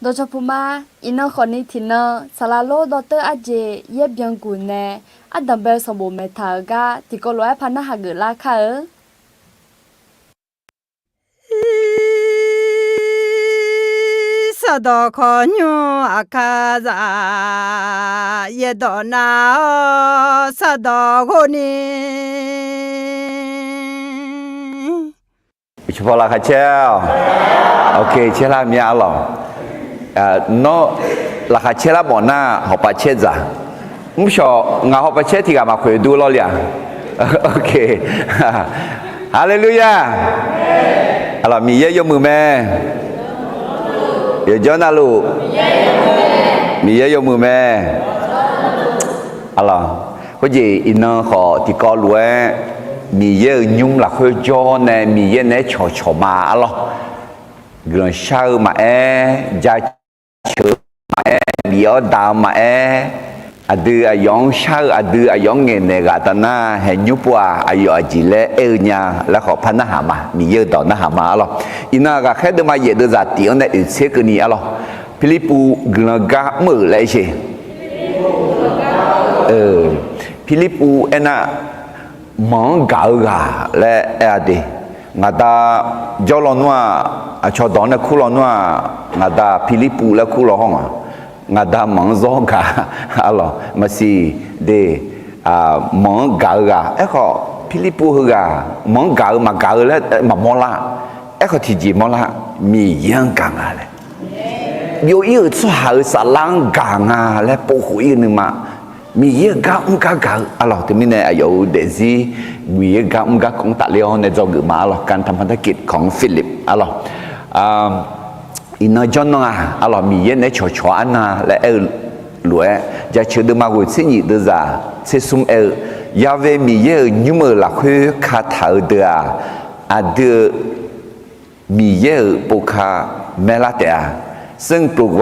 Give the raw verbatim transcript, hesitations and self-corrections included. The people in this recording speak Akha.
Dawqcawq puq ma. Iqnan khawfni tiqnan saqlaq lor dawrteur arjeq yaer byanguq nae ardanq bae-eu sanqbof maeqtaq-euq gar tiqkawv lof-aer par narhaq geuflar kar-eu. Irsaqdawq khawqnymr aqkar zaq, yaerdawq nav-awr saqdawq ghov ni. Uqcif paw laqkhaq caer-awq. Ok, caerlar mya arlawq. Nawr laqkhaq caerlar mawf nar hawpav caer dzaq. Mrshawq ngaq hawpav caer tiq ghaq maqkhoeq dur lawr le-aq. Ok. Haleluya. Arlawq, Miqyaer yawmuiq mae. Yawqjawr navluf Miqyaer yawmuiq mae. Arlawq, khoerjeq iqnan khawf tiqkawv lof-aer Miqyaer-euq nymr lafkhoer jawr nae Miqyaer naeq-aer cawqcawq ma arlawq. Guiqlanq shar-eu maqaer, jaceuq-eu maqaer, bif-awr daq-eu maqaer, aqdui aqyawf-anr shar-eu, aqdui aqyawf-anr ngaeqnaeq ghaq taf nar haeqnymr pov-aq, aqyawf aqjeq laer aer-eu nya laer khawf par narhaq ma. Miqyaer-euq dawq narhaq ma arlawq. Iqnan ghaqkhaer deuvma yaef deuvzaq tif-anr nae oeq tser keuvni arlawq. Pirlirpuv guiqlanq gar mr-euq laer aer sher. Pirlirpuv aernar, manq-anr gaq-eu ghaq laer aer-a de. Ngaqda jawr lawnmr-aq, aqcawq dawq-anr nae kur lawnmr-aq, ngaqda Pirlirpuv laer kur law hawr nga. Ngaqda manq-anr zawr gaq arlawq maqsiq de. Manq-anr gaq-eu ghaq aerkhawf Pirlirpuv heughaq manq-anr gaq-eu maqgaq-eu laer maqmawr lar. Aerkhawf tiqjeq mawrlar, Miqyaer-anr gaq nga laer byov-ir-euq tsawrhaq-euq saflar-anr gaq nga laer povkhof-ir-eu nuima, Miqyaer-euq gar mr gar gaq-eu arlawq. Teumirnae aqyawf-euq daefzir Miqyaer gar mr gar kawv-anr tafler-awr nae dzawgeuf ma arlawq. Gan taqma tarkit kawq-anr Philip arlawq. Iqnan jawrnan-a arlawq, Miqyaer naeq-aer cawqcawq arnav laer aer-eu lof-aer, jaceuq deuvma ghoeq tser nyif deuvzaq tser smr aer-eu, Ya've Miqyaer-euq nymr-euq lafkhoer kataq-eu deuq-aq, aqdui-euq Miqyaer-euq povka maerlar taef-a. Sanqbof